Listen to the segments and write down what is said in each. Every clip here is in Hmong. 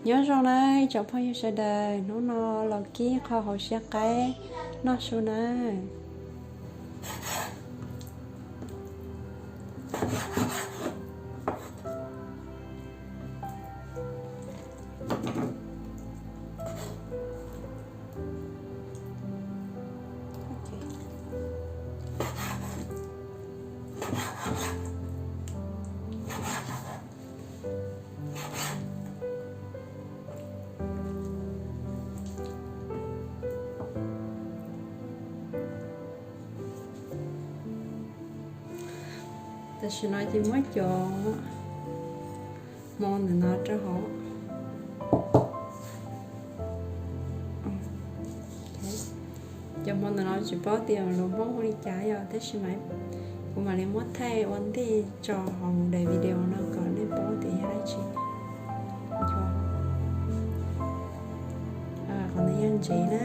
Nyob zoo na ib tsoom phooj ywg sawv daws, hnub no los kib qho hauv siab qaib noj su na. Tam sim no ces muab cov hmo ntawm no rau hauv. Cov hmo ntawm no tsis paub tias lus Hmoob hu li cas yom, tab sis mas kuv mam li muab thaij ua ntej tso hauv daim video no kom nej paub tias yog dab tsi. Qhov ntawd yog ntsev na.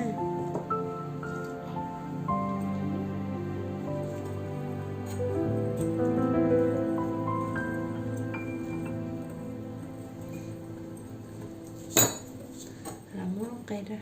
Muab lub qe rau.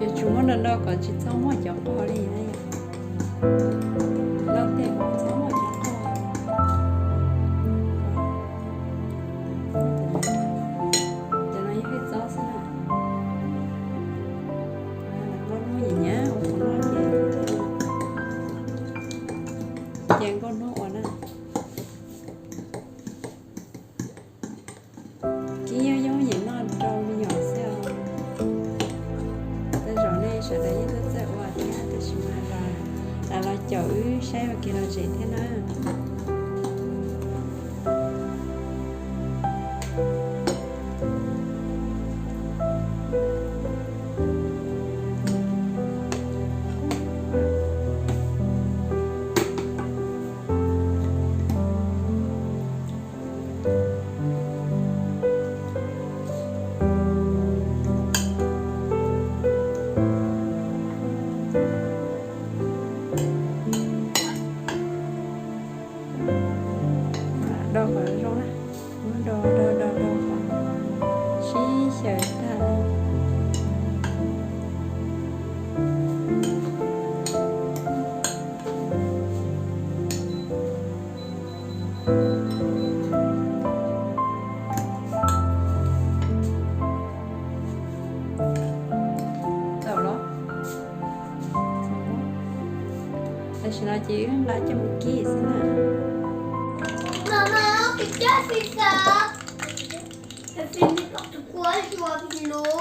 Yuav tsum muab do do kom tsis txhob muaj cov qog li na yom. Do tej kom txhob muaj cov qog. Cov no yog hwj txob xwb na. Nkauj hnub nyiam nyiam ua qhov no ces, ces nkauj hnub ua na. Kib yooj yooj yim noj rau me nyuam xwb os. Tej zaum nej sawv daws yeej txawj txawj ua thiab, tab sis mas los, los caum wb saib ua kev lom zem thiab na. Do kom zoo na, muab do do do do kom sib xyaw tag. Tau los. Tam sim no ces wb nqa coj mus kib xwb na. Mamá, ¿qué haces? Haces n'importe quoi, je vois avec l'eau.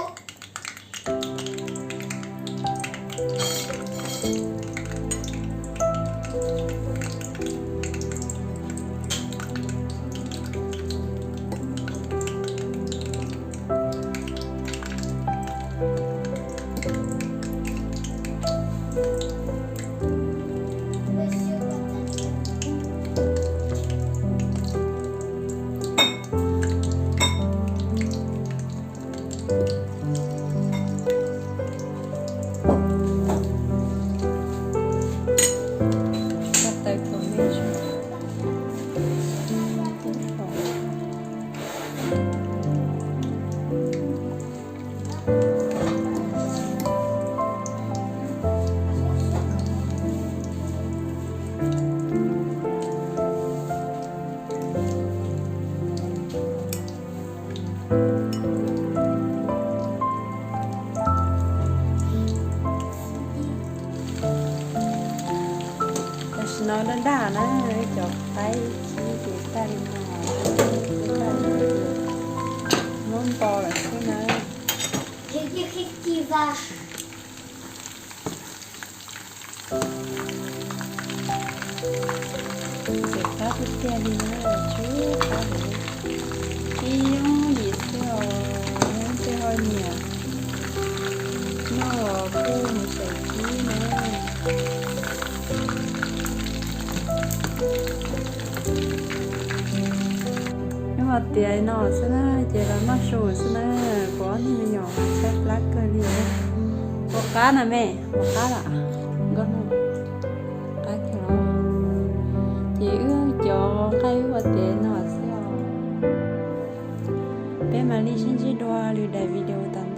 No daj daj na, cov qaib khib ces tag li no, muab npo lawm xwb na. Ntxim qab tiag tiag li na, tsis qab heev, ib yooj yim xwb os, tej ho nyiam noj los kuj mus xaws khib na. Nyob hais tias no xwb na, ces los noj su xwb na, kuv ob niag me nyuam tshaib plab kawg li. Ua qab na me, ua qab lam, nkauj hnub, qab kawg los. Ces wb cov nqaij wb ua tiav no xwb os. Peb mam li sib ntsib dua lwm daim video tas.